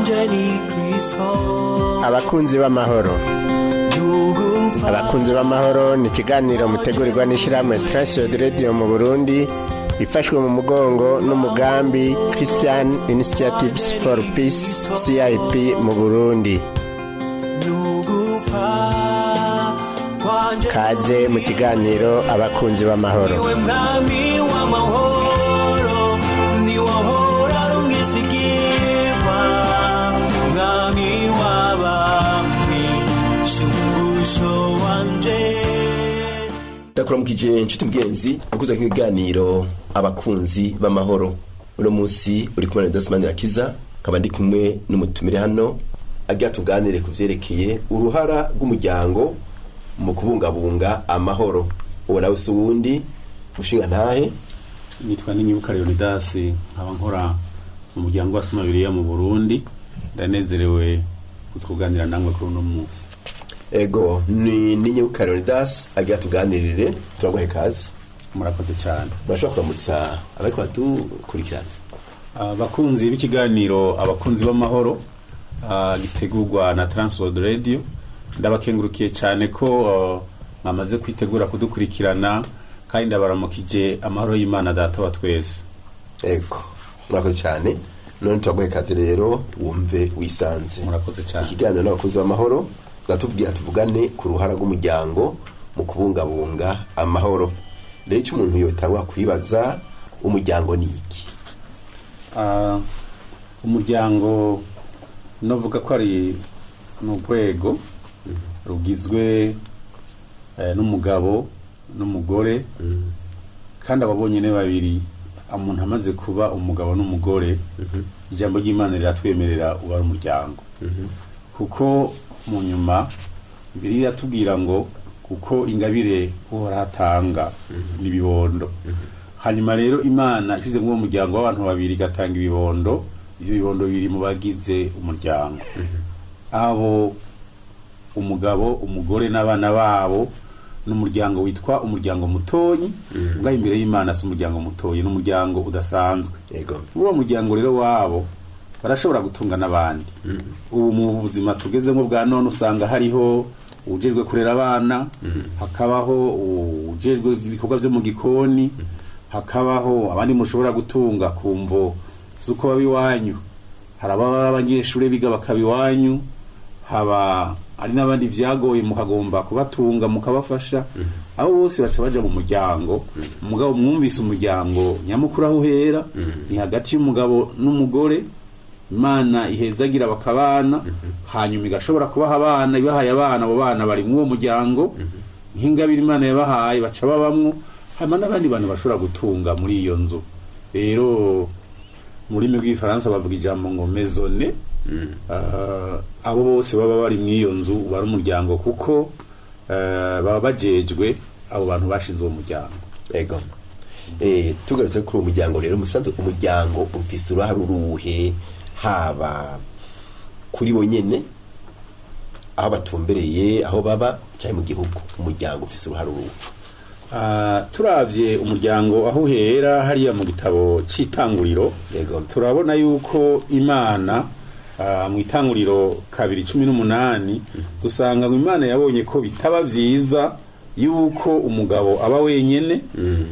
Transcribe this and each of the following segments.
Wanje ni Kristo. Abakunzi b'amahoro, abakunzi b'amahoro ni ikiganiro mutegurirwa n'ishyirahamwe Transworld Radio mu Burundi, ifashwe mu mugongo n'umugambi Christian Initiatives for Peace, CIP mu Burundi. Nugupfa kwanje. Kaze mu kiganiro Abakunzi b'amahoro. Niwe mwami w'amahoro, niwe ahora ari umwizigirwa, mwami w'abami, shumbusho wanje. Ndakuramukije inshuti mugenzi akuza kw'ibiganiro Abakunzi b'Amahoro. Uno munsi uri kumwe na Dasman Rakiza, nkaba ndi kumwe n'umutumire hano agira tuganire ku vyerekeye uruhara rw'umuryango mu kubungabunga amahoro. Uwo nawe si uwundi, mushinga ntahe? Nitwa Ninyibuka Leonidas, nkaba nkora mu muryango wa Soma Bibiliya mu Burundi. Ndanezerewe kuza kuganira namwe kuri uno munsi. Ego, ni Ninyibuka Leonidas agira tuganirire. Turaguhe kaze. Murakoze cyane. Murashobora kuramutsa abariko badukurikirana. Abakunzi b'ikiganiro Abakunzi b'Amahoro gitegurwa na Transworld Radio, ndabakengurukiye cyane ko mwamaze kwitegura kudukurikirana, kandi ndabaramukije amahoro y'Imana Data wa twese. Ego, murakoze cyane. None turaguhe kaze rero, wumve wisanze. Murakoze cyane. Ikiganiro n'Abakunzi b'Amahoro, turatubwira tuvugane ku ruhara rw'umuryango mu kubungabunga amahoro. Rero icyo umuntu yotangwa kwibaza, umuryango ni iki? Umuryango novuga ko ari n'urwego rugizwe n'umugabo n'umugore, kandi abo bonyine babiri. Umuntu amaze kuba umugabo n'umugore, ijambo ry'Imana riratwemerera uba ari umuryango, kuko mu nyuma Bibiliya iratubwira ngo kuko ingabire Uhoraho atanga n'ibibondo. Hanyuma rero Imana ishyize muri uwo muryango w'abantu babiri igatanga ibibondo, ibyo bibondo biri mu bagize umuryango, abo umugabo, umugore n'abana babo, n'umuryango witwa umuryango mutonyi. Ubwo imbere y'Imana si umuryango mutonyi, n'umuryango udasanzwe. Muri uwo muryango rero wabo barashobora gutunga n'abandi. Ubu mu buzima tugezemo bwa none usanga hariho ujejwe kurera abana, hakabaho ujejwe ibikorwa byo mu gikoni, hakabaho abandi mushobora gutunga ku mvo z'uko baba iwanyu. Hari ababa ari abanyeshuri biga bakaba iwanyu, haba ari n'abandi vyagoye mukagomba kubatunga mukabafasha. Abo bose baca baja mu muryango. Umugabo, mwumvise umuryango nyamukuru aho uhera ni hagati y'umugabo n'umugore. Imana ihezagira bakabana, hanyuma igashobora kubaha abana. Ibahaye abana, abo bana bari muri uwo muryango nk'ingabire Imana yabahaye, baca babamwo. Hanyuma n'abandi bantu bashobora gutunga muri iyo nzu. Rero mu rurimi rw'Igifaransa bavuga ijambo ngo maisonnée. Abo bose baba bari muri iyo nzu bari umuryango, kuko baba bajejwe abo bantu bashinze uwo muryango. Ego, tugarutse kuri uwo muryango rero, musanzwe umuryango ufise uruhare uruhe, haba kuri bo nyene aho batumbereye, aho baba, cyangwa mu gihugu? Umuryango ufise uruhare uruhe? Turavye umuryango aho uhera hariya mu gitabo c'Itanguriro, turabona yuko Imana mu Itanguriro 2:18 dusanga ngo Imana yabonye ko bitaba vyiza yuko umugabo aba wenyene,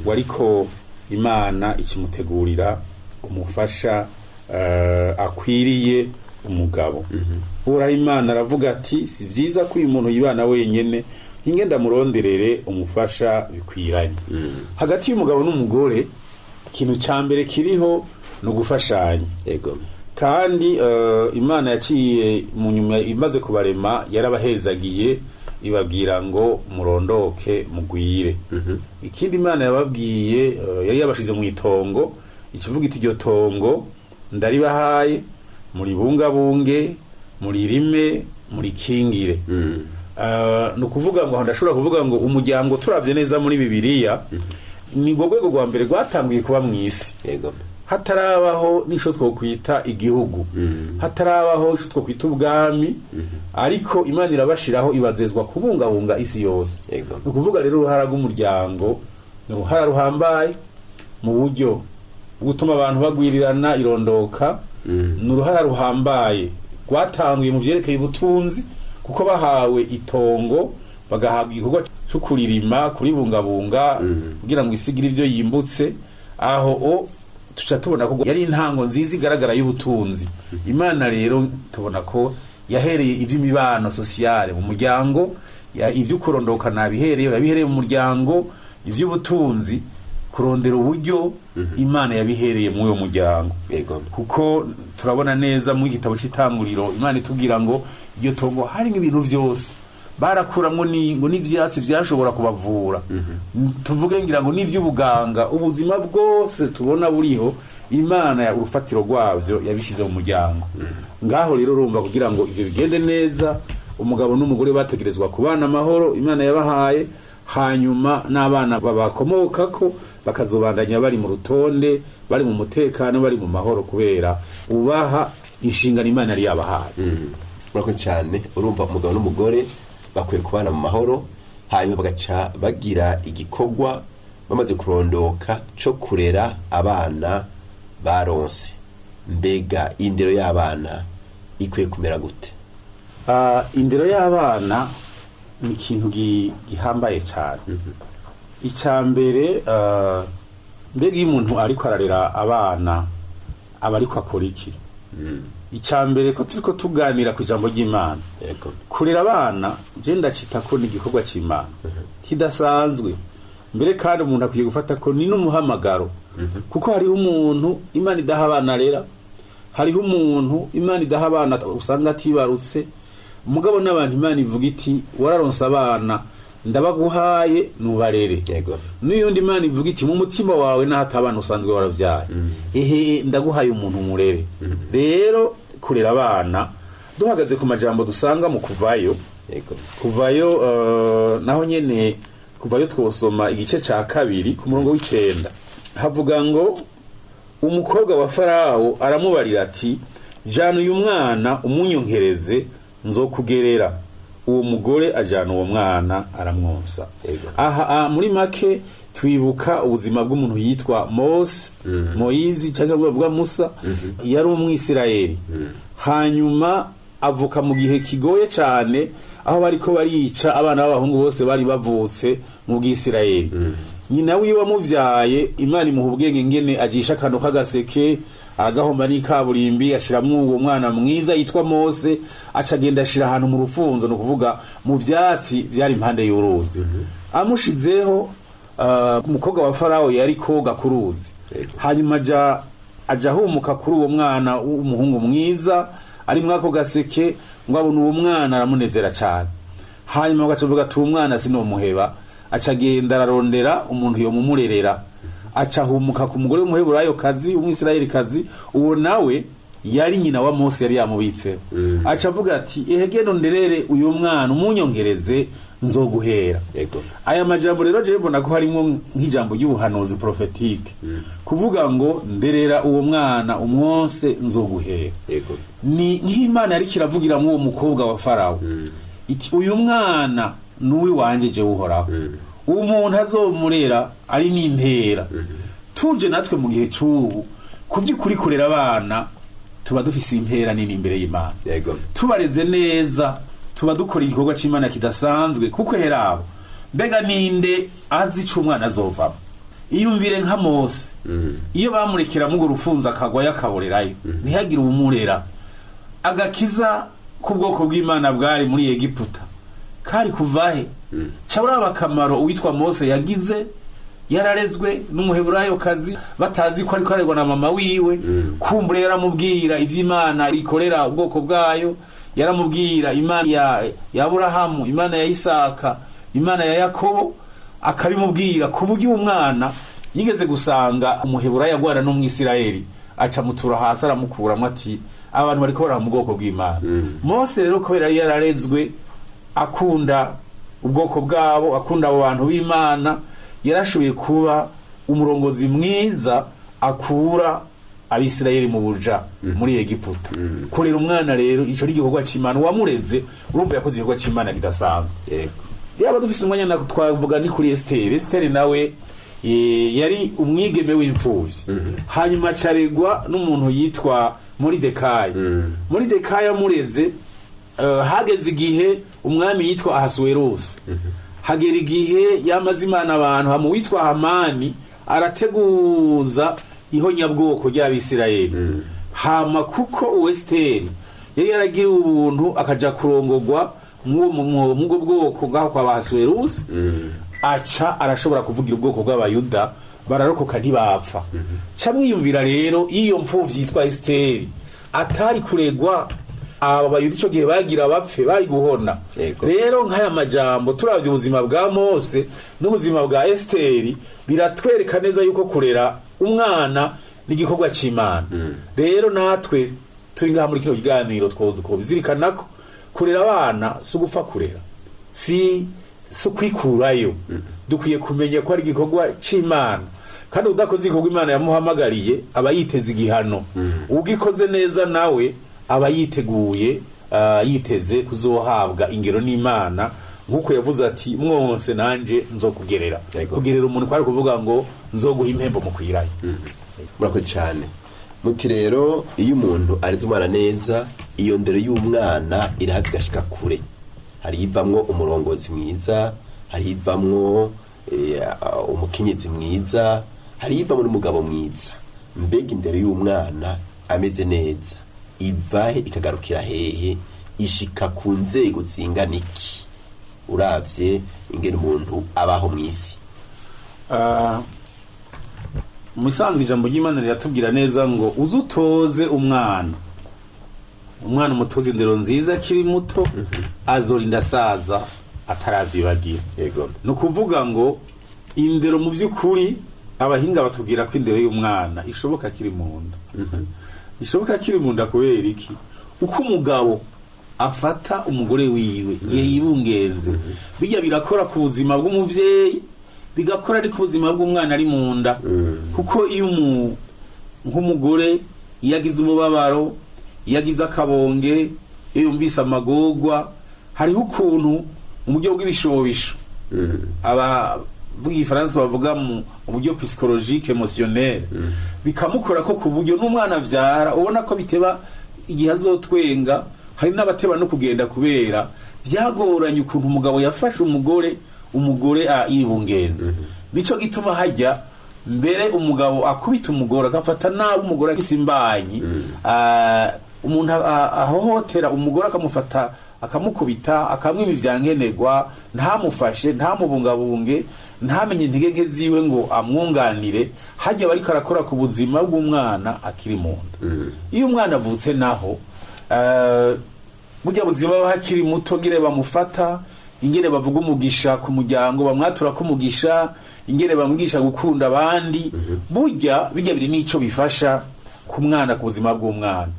ngo ariko Imana ikimutegurira umufasha akwiriye umugabo. Uhoraho Imana aravuga ati: "Si vyiza ko uyu muntu yibana wenyene, hinge ndamuronderere umufasha bikwiranye." Hagati y'umugabo n'umugore, ikintu ca mbere kiriho ni ugufashanya. Kandi Imana yaciye mu nyuma imaze kubarema yarabahezagiye, ibabwira ngo murondoke mugwire. Ikindi Imana yababwiye, yari yabashize mu itongo, ikivuga iti: "Iryo tongo ndaribahaye, muribungabunge, muririme, murikingire." Ni ukuvuga ngo aho ndashobora kuvuga ngo umuryango, turavye neza muri Bibiliya, ni rwo rwego rwa mbere rwatanguye kuba mu isi, hatarabaho n'ico twokwita igihugu, hatarabaho ico twokwita ubwami, ariko Imana irabashiraho, ibazezwa kubungabunga isi yose. Ni ukuvuga rero uruhara rw'umuryango ni uruhara ruhambaye mu buryo bwo gutuma abantu bagwirirana, irondoka. Ni uruhara ruhambaye. rwatanguye mu vyerekeye ubutunzi, kuko bahawe itongo bagahabwa igikorwa cyo kuririma, kuribungabunga kugira ngo isigire ivyo yimbutse. Aho o tuca tubona ko yari intango nziza igaragara y'ubutunzi. Imana rero tubona ko yahereye iby'imibano sociale mu muryango, ivy'ukurondoka nabihereye, yabihereye mu muryango, ivy'ubutunzi, kurondera uburyo, Imana yabihereye muri uwo muryango. Kuko turabona neza mu gitabo cy'itanguriro Imana itubwira ngo iryo tongo harimo ibintu byose, barakuramwo ngo n'ivyatsi vyashobora kubavura. Tuvuge ngira ngo n'ivy'ubuganga, ubuzima bwose tubona buriho, Imana ya urufatiro rwavyo yabishyize mu muryango. Ngaho rero urumva, kugira ngo ivyo bigende neza, umugabo n'umugore bategerezwa kubana amahoro Imana yabahaye, hanyuma n'abana babakomokako bakazobandanya bari mu rutonde, bari mu mutekano, bari mu mahoro, kubera ubaha inshingano Imana yari yabahaye. Murakoze cyane. Urumva, umugabo n'umugore bakwiye kubana mu mahoro, hanyuma bagaca bagira igikorwa bamaze kurondoka cyo kurera abana baronse. Mbega indero y'abana ikwiye kumera gute? Indero y'abana ni ikintu gihambaye cyane. Icya mbere, mbega iyo umuntu ariko ararera abana aba ariko akora iki? Icya mbere, ko turiko tuganira ku ijambo ry'Imana, kurera abana je ndacita ko ni igikorwa c'Imana kidasanzwe mbere, kandi umuntu akwiye gufata ko ni n'umuhamagaro, kuko hariho umuntu Imana idaha abana arera, hariho umuntu Imana idaha abana usanga atibarutse, mugabo n'abantu Imana ivuga iti: "Wararonse abana, ndabaguhaye, nubarere." N'uyundi Imana ivuga iti: "Mu mutima wawe naho atabana usanzwe waravyaye, ehe ndaguhaye umuntu murere." Rero kurera abana, duhagaze ku majambo dusanga mu Kuvayo, Kuvayo, naho nyene Kuvayo twosoma igice ca 2 ku murongo w'9, havuga ngo: "Umukobwa wa Farawo aramubarira ati: 'Jana uyu mwana umunyonkereze, nzokugerera.' Uwo mugore ajana uwo mwana, aramwonsa." Aha muri make twibuka ubuzima bw'umuntu yitwa Mose, Moyizi cyangwa bavuga Musa. Yari umwisirayeli, hanyuma avuka mu gihe kigoye cyane, aho bariko barica abana b'abahungu bose bari bavutse mu bwisirayeli. Nyina wiwe wamuvyaye, Imana imuha ubwenge ngene agisha akantu k'agaseke, aragahomba n'ikaburimbi, ashiramwo uwo mwana mwiza yitwa Mose, aca agenda ashira ahantu mu rufunzo, ni ukuvuga mu vyatsi vyari impande y'uruzi. Amushizeho, umukobwa wa Farawo yari koga ku ruzi, hanyuma aja ahumuka kuri uwo mwana w'umuhungu mwiza ari muri ako gaseke, ngo abona uwo mwana aramunezera cyane. Hanyuma agaca avuga ati: "Uwo mwana sinomuheba." Aca agenda ararondera umuntu yomumurerera, aca ahumuka ku mugore w'umuheburayo kazi, umwisirayeli kazi. Uwo nawe yari nyina wa Mose, yari yamubitseho. Aca avuga ati: "Ehe, genda underere uyu mwana, umunyongereze, nzoguhera." Aya majambo rero jewe mbona ko harimo nk'ijambo ry'ubuhanuzi prophétique, kuvuga ngo: "Nderera uwo mwana, umwonse, nzoguhera." Ni nk'Imana yariko iravugira uwo mukobwa wa Farawo iti: "Uyu mwana nuwi wanje, jewe Uhoraho, umuntu azomurera ari n'impera." Tuje natwe mu gihe c'ubu, ku by'ukuri kurera abana tuba dufise impera nini imbere y'Imana. Tubareze neza tuba dukora igikorwa c'Imana kidasanzwe, kuko herabo mbega ninde azi ico umwana azovamo? Iyumvire nka Mose, iyo bamurekera mugo rufunzo akagwayo akaborerayo, ntihagire uwumurera, agakiza k'ubwoko bw'Imana bwari muri Egiputa kari kuvahe? Ca uraba akamaro uwitwa Mose yagize, yararezwe n'umuheburayo kazi batazi ko ariko arerwa na mama wiwe. Kumbure yaramubwira ivy'Imana ikorera ubwoko bwayo, yaramubwira Imana ya Aburahamu, Imana ya Isaka, Imana ya Yakobo, akabimubwira ku buryo uwo mwana yigeze gusanga umuheburayo agwana n'umwisirayeli, aca mutura hasi aramukuramwo, ati: "Abantu bariko baraha mu bwoko bw'Imana." Mose rero, kubera yari yararezwe akunda ubwoko bwabo, akunda abo bantu b'Imana, yarashoboye kuba umurongozi mwiza akura abisirayeli mu buja muri Egiputa. Kurera umwana rero, ico ni igikorwa c'Imana. Uwamureze urumva yakoze igikorwa c'Imana kidasanzwe. Yaba dufise umwanya na twavuga ni kuri Esiteri. Esiteri nawe yari umwigeme w'imfuvyi, hanyuma acaregwa n'umuntu yitwa Moridekayi. Moridekayi amureze, hageze igihe umwami yitwa Ahasuwerusi, hagera igihe yamaze imana abantu hama uwitwa Hamani arateguza ihonyabwoko ry'Abisirayeli. Hama kuko uwesiteri yari yaragiriwe ubuntu akaja kurongogwa mw'ubwo bwoko bwaho kwa Bahasuwerusi, aca arashobora kuvugira ubwoko bw'Abayuda, bararokoka ntibapfa. Ca mwiyumvira rero iyo mfuvyi yitwa Esiteri atari kuregwa, aba Bayuda ico gihe bagira bapfe bari guhona. Yego. Rero nk'aya majambo, turavye ubuzima bwa Mose n'ubuzima bwa Esiteri, biratwereka neza yuko kurera umwana n'igikorwa c'Imana. Rero natwe turi ngaha muri kino kiganiro twobizirikana ko kurera abana si ugupfa kurera, si ukwikurayo. Dukwiye kumenya ko ari igikorwa c'Imana, kandi udakoze igikorwa Imana yamuhamagariye aba yiteze igihano. Ugikoze neza nawe aba yiteguye, yiteze kuzohabwa ingero n'Imana, nk'uko yavuze ati: "Mwonse nanje nzokugerera." Yego. Kugerera umuntu kwari kuvuga ngo nzoguha impembo mukwiraye. Murakoze cyane. Muti rero iyo umuntu areze umwana neza, iyo ndero y'umwana irahava igashika kure. Hari ivamwo umurongozi mwiza, hari ivamwo umukenyezi mwiza, hari ivamwo n'umugabo mwiza. Mbega indero y'umwana ameze neza ivahe ikagarukira hehe, ishika ku nzego zingana iki, uravye ingene umuntu abaho mw'isi? Mu isanzwe ijambo ry'Imana riratubwira neza ngo uze utoze umwana, umwana umutoze indero nziza akiri muto, azorinda asaza ataravyibagira. Ni ukuvuga ngo indero mu by'ukuri, abahinga batubwira ko indero y'umwana ishoboka akiri mu nda, ishoboka akiri mu nda. Kubera iki? Uko umugabo afata umugore wiwe igihe yibungenze, bijya birakora ku buzima bw'umuvyeyi, bigakora ari ku buzima bw'umwana ari mu nda. Kuko iyo nk'umugore iyo agize umubabaro, iyo agize akabonge, iyo yumvise amagorwa, hariho ukuntu mu buryo bw'ibishobisho, abavuga igifaransa bavuga mu buryo psychologique émotionnel, bikamukora ko ku buryo n'umwana avyara ubona ko biteba igihe azotwenga. Hari n'abateba no kugenda kubera byagoranye ukuntu umugabo yafashe umugore, umugore yibungenze. Nico gituma hajya mbere umugabo akubita umugore, agafata nabi umugore afise imbanyi, umuntu ahohotera umugore, akamufata akamukubita, akamwiba ivyankenerwa, ntamufashe, ntamubungabunge, ntamenye intege nke ziwe ngo amwunganire, hajya bariko arakora ku buzima bw'umwana akiri mu nda. Iyo umwana avutse naho, burya buzima aba hakiri muto, ngere bamufata, ingene bavuga umugisha ku muryango, bamwatura ko umugisha, ingene bamwigisha gukunda abandi, burya bijya biri n'ico bifasha ku mwana, ku buzima bw'umwana.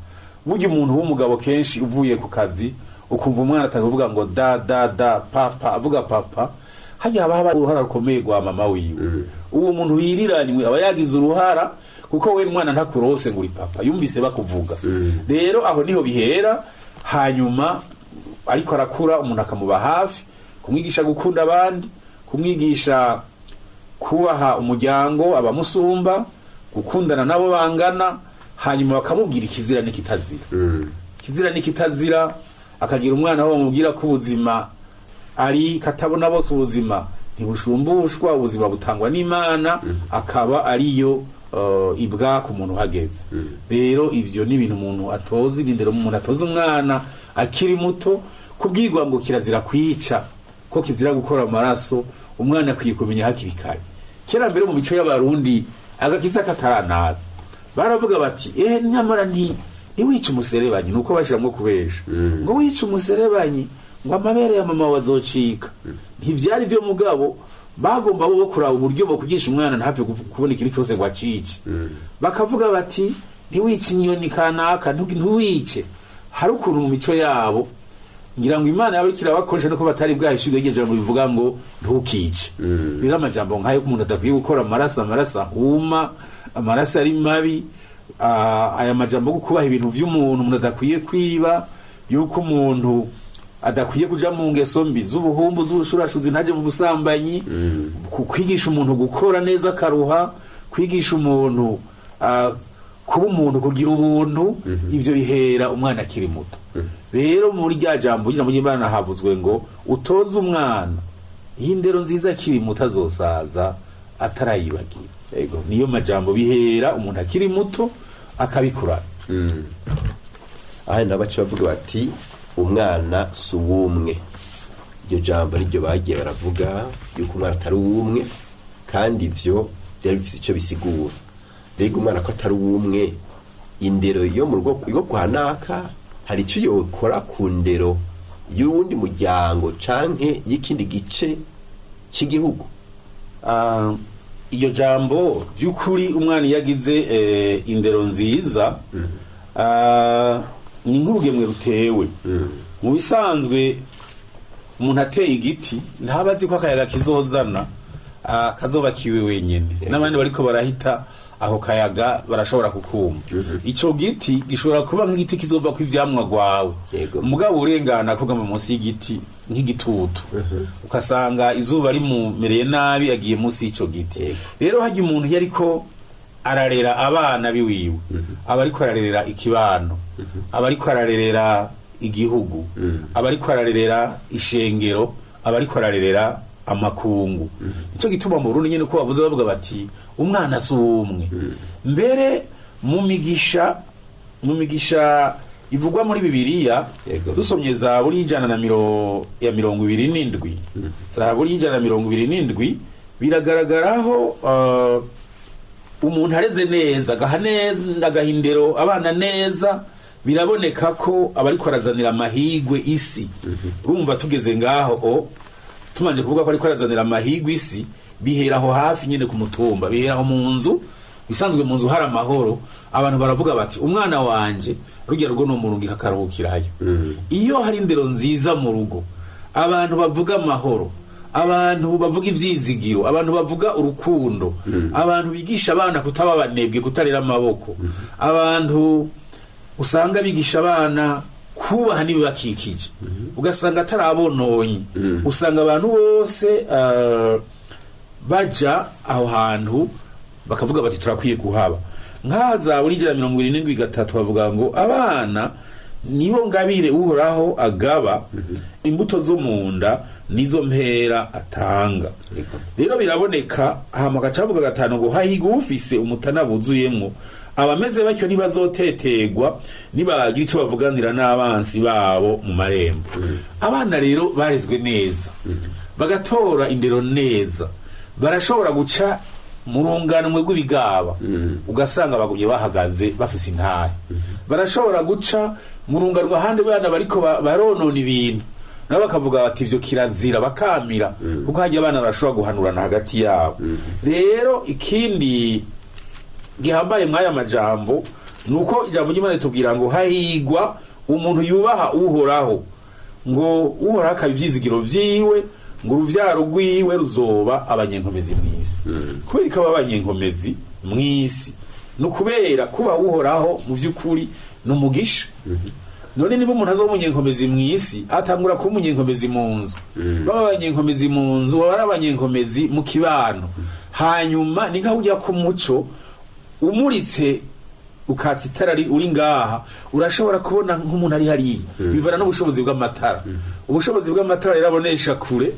Burya umuntu w'umugabo kenshi uvuye ku kazi ukumva umwana atakuvuga ngo da da da papa, avuga papa, hajya haba haba uruhara rukomeye rwa mama wiwe. Uwo muntu yiriranywe aba yagize uruhara, kuko we mwana ntakurose ngo uri papa, yumvise bakuvuga. Rero aho niho bihera. Hanyuma ariko arakura, umuntu akamuba hafi, kumwigisha gukunda abandi, kumwigisha kubaha umuryango, abamusumba, gukundana nabo bangana, hanyuma bakamubwira ikizira n'ikitazira, ikizira n'ikitazira. Akagira umwana aho bamubwira ko ubuzima ari katabona bose, ubuzima ntibushumbushwa, ubuzima butangwa n'Imana, akaba ariyo ibwa ku muntu uhageze. Rero ibyo ni ibintu umuntu atoza, irindiro umuntu atoza umwana akiri muto, kubwirwa ngo kirazira kwica, ko kizira gukora amaraso. Umwana akwiye kumenya hakiri kare. Kera mbere mu mico y'Abarundi, agakiza kataranaza, baravuga bati: "Ehe, nyamara ntiwice umuserebanyi." Nuko bashiramwo kubesha ngo wice umuserebanyi, ngo amabere ya mama wazocika. Ntivyari vyo, mugabo bagomba bo kuraba uburyo bwo kugisha umwana ntapfe kubona ikintu cyose ngo acice. Bakavuga bati: "Ntiwice inyoni kanaka, ntiwice." Hari ukuntu mu mico yabo, ngira ngo Imana yaba iriko irabakoresha, nuko batari bwahishurwe iryo jambo bivuga ngo ntukice. Rero amajambo nk'ayo, ko umuntu adakwiye gukora amaraso, amaraso ahuma, amaraso ari mabi, aya majambo yo kubaha ibintu vy'umuntu, umuntu adakwiye kwiba, yuko umuntu adakwiye kuja mu ngeso mbi z'ubuhumbu, z'ubushurashuzi, ntaje mu busambanyi, kwigisha umuntu gukora neza akaruha, kwigisha umuntu Kuba umuntu, kugira ubuntu, ivyo bihera umwana akiri muto. Rero muri rya jambo, ijambo ry'Imana, havuzwe ngo utoze umwana iyi ndero nziza akiri muto, azosaza atarayibagira. Niyo majambo, bihera umuntu akiri muto akabikurana. Aha nabo baca bavuga bati umwana si uw'umwe. Iryo jambo niryo bagiye baravuga yuko umwana atari uw'umwe, kandi ivyo byari bifite icyo bisigura. Mbega umwana ko atari uw'umwe, indero yo mu rugo yo kwa naka hari icyo yokora ku ndero y'uwundi muryango canke y'ikindi gice cy'igihugu? Iryo jambo by'ukuri, umwana iyo agize indero nziza, ni nk'urugemwe rutewe. Mu bisanzwe umuntu ateye igiti ntaba azi ko akayaga kizozana kazoba kiwe wenyene, n'abandi bariko barahita ako kayaga barashobora kukumva. Ico giti gishobora kuba nk'igiti kizovako ivyamwa gwawe. Mugabo urengana kugama munsi y'igiti nk'igitutu, ugasanga izuba rimumereye nabi, agiye munsi y'ico giti. Rero harya umuntu iyo ariko ararera abana biwiwe, aba ariko ararerera ikibano, aba ariko ararerera igihugu, aba ariko ararerera ishengero, aba ariko ararerera amakungu. Nico gituma mu Burundi nyene ko bavuze, bavuga bati umwana si uw'umwe. Mbere mu migisha ivugwa muri Bibiliya, dusomye Zaburi y'ijana na ya 27, Zaburi y'ijana na 27, biragaragaraho umuntu areze neza, agaha neza, agaha indero abana neza, biraboneka ko aba ariko arazanira amahigwe isi. Urumva tugeze ngaho, o tumanje kuvuga ko ariko arazanira amahigwe isi, bihera aho hafi nyene ku mutumba, bihera aho mu nzu. Bisanzwe mu nzu hari amahoro, abantu baravuga bati umwana wanje rujya rugo ni umurungika akaruhukirayo. Iyo hari indero nziza mu rugo, abantu bavuga amahoro, abantu bavuga ivyizigiro, abantu bavuga urukundo, abantu bigisha abana kutaba abanebwe, kutarera amaboko, abantu usanga bigisha abana kubaha n'ibibakikije, ugasanga atarabononye, usanga abantu bose baja aho hantu bakavuga bati turakwiye kuhaba. Nk'aha Zaburi ijana na 73:3 bavuga ngo abana nibo ngabire Uhoraho agaba, imbuto zo mu nda nizo mpera atanga. Rero biraboneka. Hama agacavuga gatanu ngo hahiga ufise umutana wuzuyemwo, abameze batyo ntibazotetegwa nibagira ico bavuganira n'abansi babo mu marembo. Abana rero barezwe neza, bagatora indero neza, barashobora guca mu runganwe rw'ibigaba, ugasanga bagumye bahagaze bafise intahe. Barashobora guca mu runganwe ahandi bana bariko baronona ibintu, nabo bakavuga bati ivyo kirazira, bakamira, kuko hajya abana barashobora guhanurana hagati yabo. Rero ikindi gihambaye mw'aya majambo ni uko ijambo ry'Imana ritubwira ngo hahigwa umuntu yubaha Uhoraho, ngo Uhoraho akaba ivyizigiro vyiwe, ngo uruvyaro rwiwe ruzoba abanyenkomezi mw'isi. Kubera ikaba abanyenkomezi mw'isi ni ukubera kuba Uhoraho mu vy'ukuri ni umugisha. None niba umuntu azoba umunyenkomezi mw'isi, atangura kuba umunyenkomezi mu nzu. Baba abanyenkomezi mu nzu, baba ari abanyenkomezi mu kibano. Hanyuma ni nkaho ujya ku muco umuritse, ukatsa itara uri ngaha, urashobora kubona nk'umuntu ari hariya, bivana n'ubushobozi bw'amatara. Ubushobozi bw'amatara rero abonesha kure,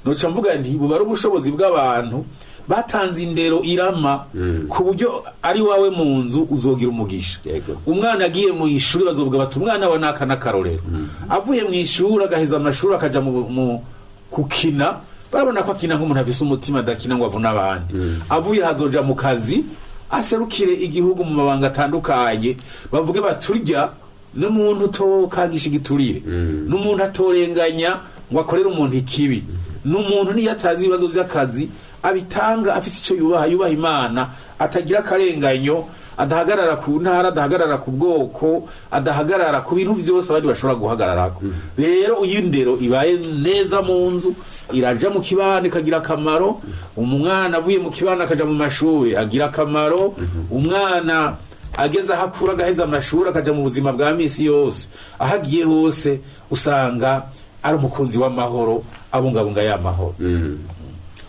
noca mvuga nti buba ari ubushobozi bw'abantu batanze indero irama, ku buryo ari wawe mu nzu uzogira umugisha. Umwana agiye mu ishuri, bazovuga bati umwana wa naka n'akarorero. Avuye mu ishuri, agaheza amashuri, akaja mu kukina, barabona ko akina nk'umuntu afise umutima, adakina ngo avune abandi. Avuye hazoja mu kazi, aserukire igihugu mu mabanga atandukanye, bavuge baturya n'umuntu utokangisha igiturire, n'umuntu atorenganya ngo akorere umuntu ikibi, n'umuntu niyo atazi ibibazo by'akazi abitanga afise ico yubaha, yubaha Imana, atagira akarenganyo, adahagarara ku ntara, adahagarara ku bwoko, adahagarara ku bintu vyose abandi bashobora guhagararako. Rero iyo indero ibaye neza mu nzu, iraja mu kibano ikagira akamaro. Umwana avuye mu kibano akaja mu mashuri agira akamaro. Umwana ageze aho akura, agaheza amashuri, akaja mu buzima bwa misi yose, aho agiye hose usanga ari umukunzi w'amahoro, abungabunga ya mahoro.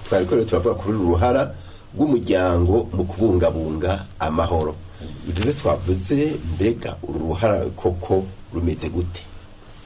Twari ko rero turavuga kuri uru ruhara rw'umuryango mu kubungabunga amahoro. Ibyo twavuze, mbega uru ruhara koko rumeze gute?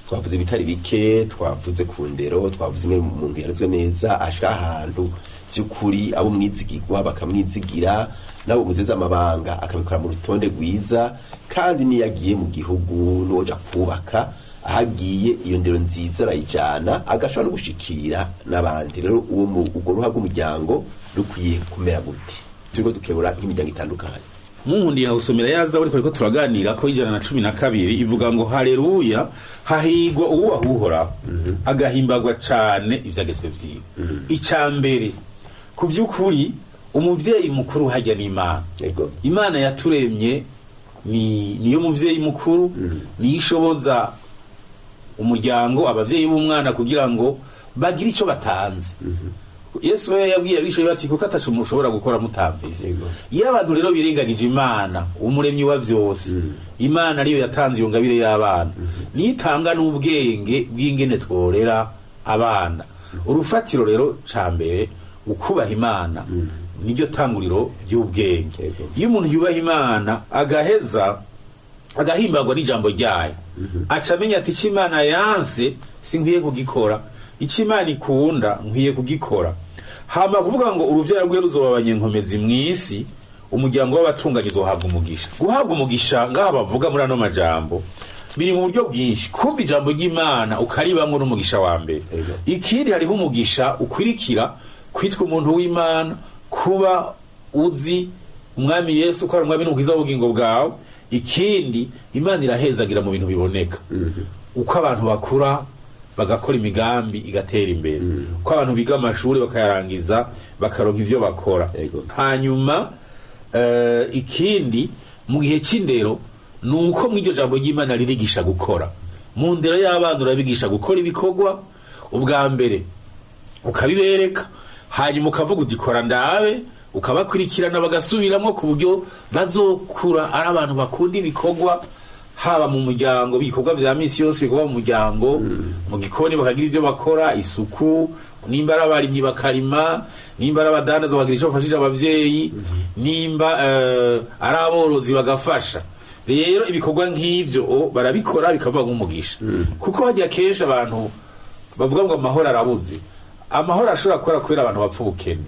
Twavuze ibitari bike, twavuze ku ndero, twavuze ingene umuntu yarezwe neza ashika ahantu by'ukuri abo umwizigirwa bakamwizigira, nabo muzeze amabanga akabikora mu rutonde rwiza, kandi niyo agiye mu gihugu n'uwoja kubaka ahagiye, iyo ndero nziza arayijana, agashobora no gushikira n'abandi. Rero uwo urwo ruhara rw'umuryango rukwiye kumera gute? Turiko dukebura nk'imiryango itandukanye. Munkundiye gusomera yaza ariko ariko turaganira ko 112 ivuga ngo: "Haleluya, hahigwa uwubaha Uhoraho, agahimbagwa cane ivyagezwe vyiwe." Ica mbere, ku vy'ukuri, umuvyeyi mukuru hajya n'Imana. Imana yaturemye ni niyo muvyeyi mukuru, niyo ishoboza umuryango, abavyeyi b'umwana, kugira ngo bagire ico batanze. Yesu we yabwiye abigishwa be ati: "Kuko ataco mushobora gukora mutamvise." Iyo abantu rero birengagije Imana, umuremyi wa vyose, Imana ariyo yatanze iyo ngabire y'abana, niyo itanga n'ubwenge bw'ingene tworera abana. Urufatiro rero ca mbere, ukubaha Imana, niryo tanguriro ry'ubwenge. Iyo umuntu yubaha Imana, agaheza agahimbagwa n'ijambo ryayo, aca amenya ati: "Icyo Imana yanse sinkwiye kugikora, icyo Imana ikunda nkwiye kugikora." Hama kuvuga ngo uruvyaro rwe ruzoba nkomezi mw'isi, umuryango w'abatunganye uzohabwa umugisha. Guhabwa umugisha ngaha bavuga muri ano majambo biri mu buryo bwinshi. Kumva ijambo ry'Imana ukaribamwo n'umugisha wa mbere. Ikindi, hariho umugisha ukwirikira kwitwa umuntu w'Imana, kuba uzi Umwami Yesu ko ari Umwami n'Umukiza w'ubugingo bwawe. Ikindi, Imana irahezagira mu bintu biboneka, uko abantu bakura bagakora imigambi igatera imbere, uko abantu biga amashuri bakayarangiza bakaronka ivyo bakora. Hanyuma ikindi mu gihe c'indero ni uko mu iryo jambo ry'Imana ririgisha gukora. Mu ndero y'abana urabigisha gukora ibikorwa, ubwa mbere ukabibereka, hanyuma ukavuga uti: "Kora ndabe", ukabakurikirana bagasubiramwo, ku buryo bazokura ari abantu bakunda ibikorwa, haba mu muryango ibikorwa vya misi yose, ibikorwa mu muryango, mu gikoni bakagira ivyo bakora, isuku, nimba ari abarimyi bakarima, nimba ari abadandaza bakagira ico bafashije abavyeyi, nimba ari aborozi bagafasha. Rero ibikorwa nk'ivyo barabikora bikava nk'umugisha, kuko hajya kenshi abantu bavuga ngo amahoro arabuze. Amahoro ashobora gukora kubera abantu bapfa ubukene.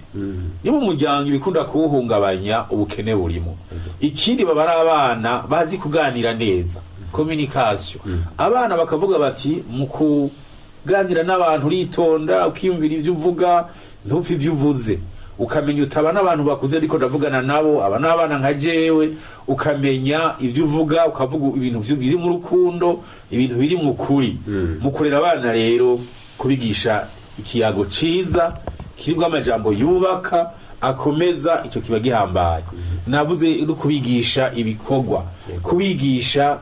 Niba umuryango ibikunda kuwuhungabanya ubukene burimo. Ikindi, baba ari abana bazi kuganira neza, communication. Abana bakavuga bati: mu kuganira n'abantu uritonda, ukiyumvira ivyo uvuga, ntupfe ivyo uvuze, ukamenya utaba n'abantu bakuze ariko ndavugana nabo, aba n'abana nka jewe, ukamenya ivyo uvuga, ukavuga ibintu biri mu rukundo, ibintu biri mu kuri. Mu kurera abana rero, kubigisha ikiyago ciza kiribwo amajambo yubaka, akomeza, ico kiba gihambaye. Navuze no kubigisha ibikorwa, kubigisha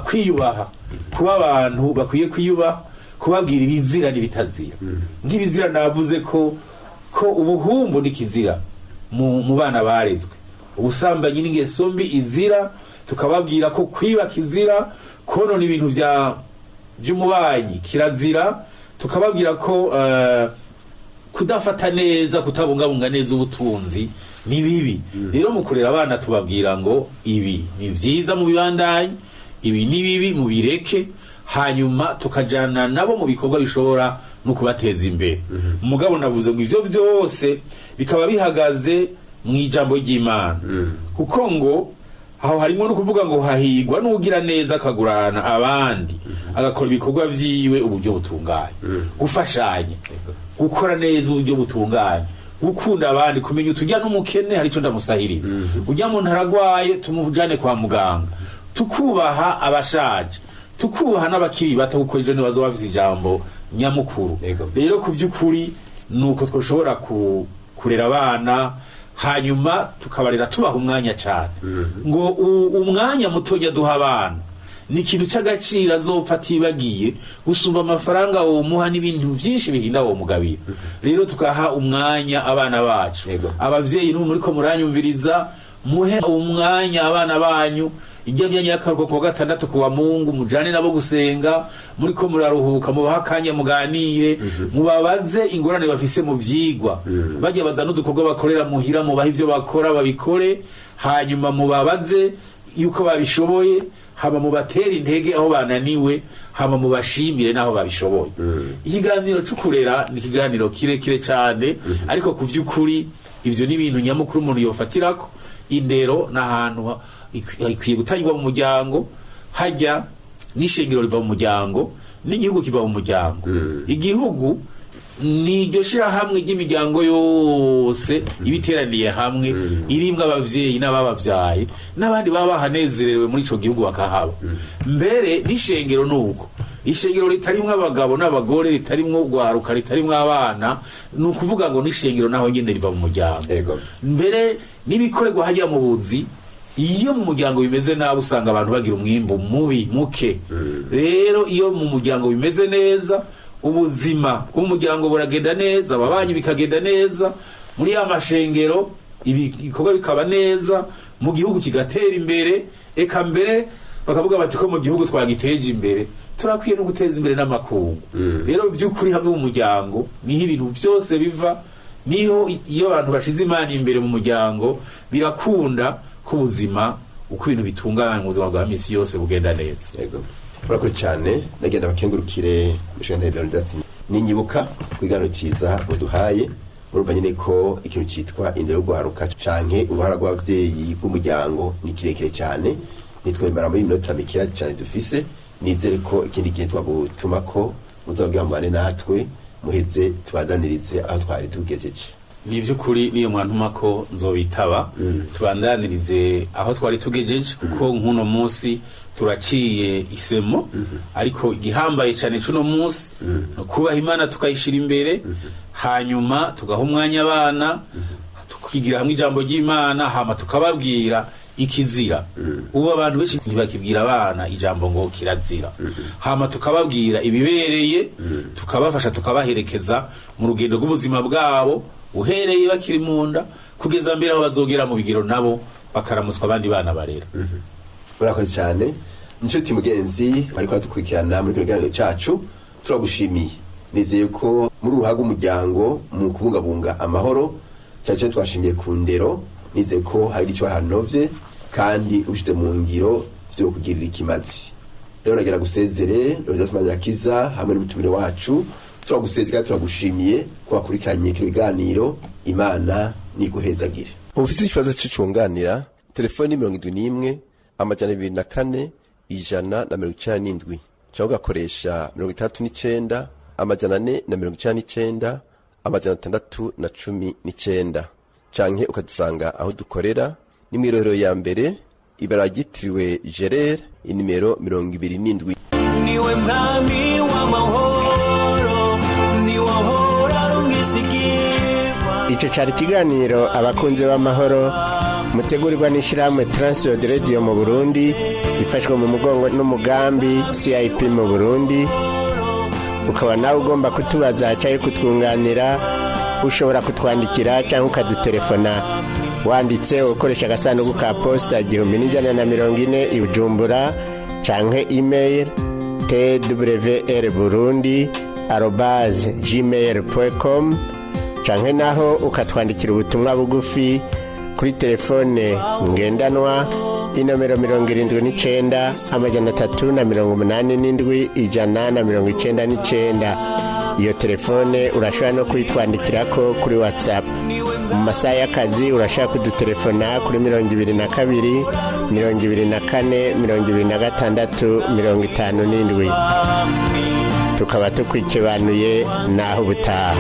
kwiyubaha, kuba abantu bakwiye kwiyubaha, kubabwira ibizira n'ibitazira. Nk'ibizira navuze ko ubuhumbu n'ikizira mu bana barezwe, ubusambanyi n'ingeso mbi izira, tukababwira ko kwiba kizira, konona ibintu vya by'umubanyi kirazira, tukababwira ko kudafata neza, kutabungabunga neza ubutunzi ni bibi. Rero mu kurera abana tubabwira ngo ibi ni vyiza mu bibandanye, ibi ni bibi mu bireke, hanyuma tukajana nabo mu bikorwa bishobora no kubateza imbere. Mugabo navuze ngo ivyo vyose bikaba bihagaze mu ijambo ry'Imana, kuko ngo aho harimo no kuvuga ngo hahigwa n'ugira neza akagurana abandi, agakora ibikorwa vyiwe uburyo butunganye, gufashanya, gukora neza uburyo butunganye, gukunda abandi, kumenya utujya n'umukene hari ico ndamusahiriza, ujya muntu aragwaye tumujane kwa muganga, tukubaha abashaje, tukubaha n'abakiri bato, kuko ejo ntibazoba bafise ijambo nyamukuru. Rero ku vy'ukuri nuko twoshobora kurera abana, hanyuma tukabarera tubaha umwanya cyane. Ngo umwanya mutonya duha abana ni ikintu c'agaciro azopfa atibagiye gusumba amafaranga womuha n'ibintu byinshi bihinda wo mugabira. Rero tukaha umwanya abana bacu. Abavyeyi n'ubu muriko muranyumviriza, muhe umwanya abana banyu. Ijya myanya y'akaruhuko kuwa gatandatu, kuwa Mungu, mujane nabo gusenga, muriko muraruhuka mubaha akanya muganire, mubabaze ingorane bafise mu vyigwa, bajya baza n'udukorwa bakorera muhira, mubahe ivyo bakora babikore, hanyuma mubabaze yuko babishoboye, hama mubatere intege aho bananiwe, hama mubashimire n'aho babishoboye. Ikiganiro c'ukurera ni ikiganiro kirekire cane, ariko ku vy'ukuri ivyo ni ibintu nyamukuru umuntu yofatirako. Indero ni ahantu ikwiye gutangirwa mu muryango, hajya n'ishengero riva mu muryango, n'igihugu kiva mu muryango. Igihugu ni iryo shirahamwe ry'imiryango yose iba iteraniye hamwe, irimwo abavyeyi n'ababavyaye n'abandi baba bahanezerewe muri ico gihugu bakahaba. Mbere n'ishengero nuko ishengero ritarimwo abagabo n'abagore, ritarimwo urwaruka, ritarimwo abana, ni ukuvuga ngo n'ishengero naho nyene riva mu muryango. Mbere n'ibikorerwa hajya mu buzi, iyo mu muryango bimeze nabi usanga abantu bagira umwimbu mubi muke. Rero iyo mu muryango bimeze neza, ubuzima bw'umuryango buragenda neza, ababanyi bikagenda neza, muri ya mashengero ibikorwa bikaba neza, mu gihugu kigatera imbere. Eka mbere bakavuga bati ko mu gihugu twagiteje imbere, turakwiye no guteza imbere n'amakungu. Rero by'ukuri hamwe mu muryango niho ibintu byose biva, niho iyo abantu bashize Imana imbere mu muryango birakunda ko ubuzima uko ibintu bitungana mu buzima bwa misi yose bugenda neza. Yego. Murakoze cyane, ndagenda bakengurukire mushinga Leonidas ninyibuka ku ciza muduhaye. Murumva nyine ko ikintu citwa indero y'urwaruka canke uruhara rw'abavyeyi b'umuryango ni kirekire cyane, nitwemera muri minota mikeya cyane dufise. Nizere ko ikindi gihe twagutuma ko muzobwira mubane natwe, muheze tubadanirize aho twari tugejeje. Ni iby'ukuri, niyo mwantuma ko nzobitaba, tubandanirize aho twari tugejeje, kuko nk'uno munsi turaciye isemo, ariko igihambaye cyane c'uno munsi ni ukubaha Imana tukayishira imbere, hanyuma tugaha umwanya abana, tukigira hamwe ijambo ry'Imana, hama tukababwira ikizira. Ubu abantu benshi ntibakibwira abana ijambo ngo kirazira. Hama tukababwira ibibereye, tukabafasha, tukabaherekeza mu rugendo rw'ubuzima bwabo, uhereye bakiri mu nda kugeza mbere aho bazogera mu bigero, nabo bakaramutswa abandi bana barera. Murakoze cyane inshuti mugenzi bariko badukurikirana muri kino kiganiro cacu, turagushimiye. Nizeye ko muri uruhaga umuryango mu kubungabunga amahoro cyane cyane twashimiye ku ndero, nizeye ko hari ico hanovye kandi ubishize mu ngiro vyo kugirira ikimazi. Rero nagira gusezere Leonidas Manirakiza hamwe n'umutumire wacu, turagusezera kandi turagushimiye ko wakurikiranye kino kiganiro. Imana niguhezagire. Ufite ikibazo c'icunganira, telefoni 71 204 197, cyangwa ugakoresha 69 499 619, canke ukadusanga aho dukorera ni mw'irohero ya mbere, ibara ryitiriwe Gerere, inimero 27. Niwe mwami w'amahoro, niwe ahora ari umwizigirwa. Icyo cyari ikiganiro Abakunzi b'Amahoro, mutegurirwa n'ishyirahamwe Transworld Radio mu Burundi, ifashwe mu mugongo n'umugambi CIP mu Burundi. Ukaba nawe ugomba kutubaza cyangwa kutwunganira, ushobora kutwandikira cyangwa ukadutelefona wanditse ukoresha agasanduku ka posita 1140 i Bujumbura, canke email twrburundi@gmail.com, canke naho ukatwandikira ubutumwa bugufi kuri telefone ngendanwa inomero 79 387 199. Iyo telefone urashobora no kuyitwandikirako kuri WhatsApp. Mu masaha y'akazi urashobora kudutelefona kuri 22 24 26 57. Tukaba tukwikibanuye naho ubutaha.